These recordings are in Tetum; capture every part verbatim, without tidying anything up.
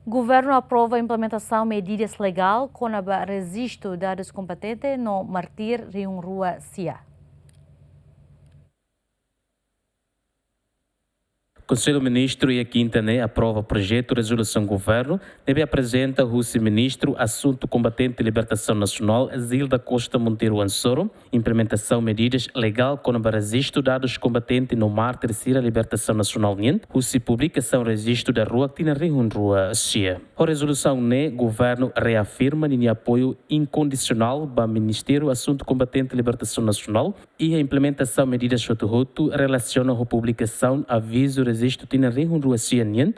Governu aprova implementasaun medidas legál kona-ba rejistu dadus kombatente no mártir rihun rua sia. Konsellu Ministru iha kinta ne'e aprova projetu rezolusaun governu ne'ebé aprezenta husi Ministru Asuntu Kombatente Libertasaun Nasionál, Zilda Costa Monteiro Ansoro, implementasaun medidas legál kona-ba rejistu dadus kombatente no mártir sira libertasaun nasionál nian, husi publikasaun rejistu daruak tinan rihun rua sia. Ho rezolusaun ne'e, governu reafirma ninia apoiu inkondisionál ba Ministériu Asuntu Kombatente Libertasaun Nasionál iha implementasaun medidas hotu-hotu relasiona ho publikasaun avizu rejistu tinan rihun rua sia nian,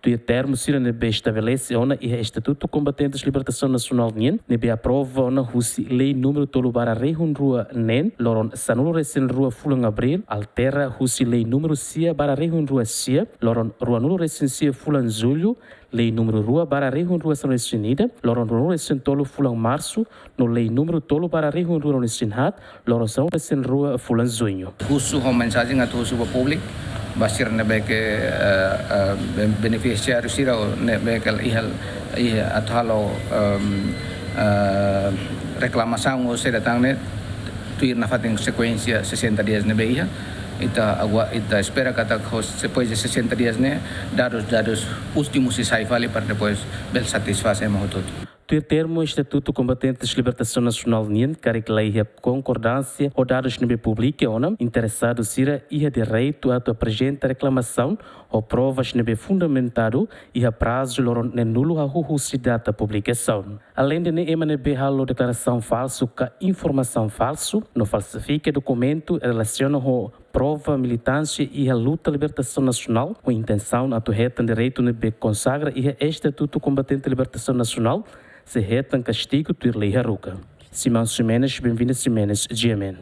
tuir termu sira ne'ebé estabelese ona iha Estatutu Kombatentes Libertasaun Nasionál nian, ne'ebé aprova ona husi Lei númeru tolu barra rihun rua neen, loron sanulu resin rua fulan Abríl, altera husi Lei númeru sia barra rihun rua sia, loron ruanulu resin sia fulan Jullu, Lei númeru rua barra rihun rua sanulu resin ida, loron ruanulu resin tolu fulan Marsu, no Lei númeru tolu barra rihun rua sanulu resin haat, loron sanulu resin rua fulan Juñu. Husu ho mensajen atu husu ba públiku, ba sira ne'ebé ke, eh, eh, ben-, benefisiáriu sira ne'ebé ke iha, iha atu halo, em, eh, reklamasaun ou saida tan ne'e, tuir nafatin sekuénsia sessenta dias ne'ebé iha. Ita agua-, ita espera katak ho, depois de sessenta dias ne'e, dadus, dadus últimu sei sai fali para depois bele satisfás ema hotu-hotu. Tuir termu Estatutu Kombatentes Libertasaun Nasionál nian, karik la iha konkordánsia ho dadus ne'ebé publika ona, interesadu sira iha direitu atu aprezenta reklamasaun ho provas ne'ebé fundamentadu iha prazu loron neenulu hahú husi data publikasaun. Aleinde ne'e, ema ne'ebé halo deklarasaun falsu ka informasaun falsu no falsifika dokumentu relasiona ho prova militánsia iha luta libertasaun nasionál ho intensaun atu hetan direitu ne'ebé konsagra iha Estatutu Kombatente Libertasaun Nasionál, sei hetan kastigu tuir lei haruka. Simão Ximenes, Benvinda Ximenes, G M N.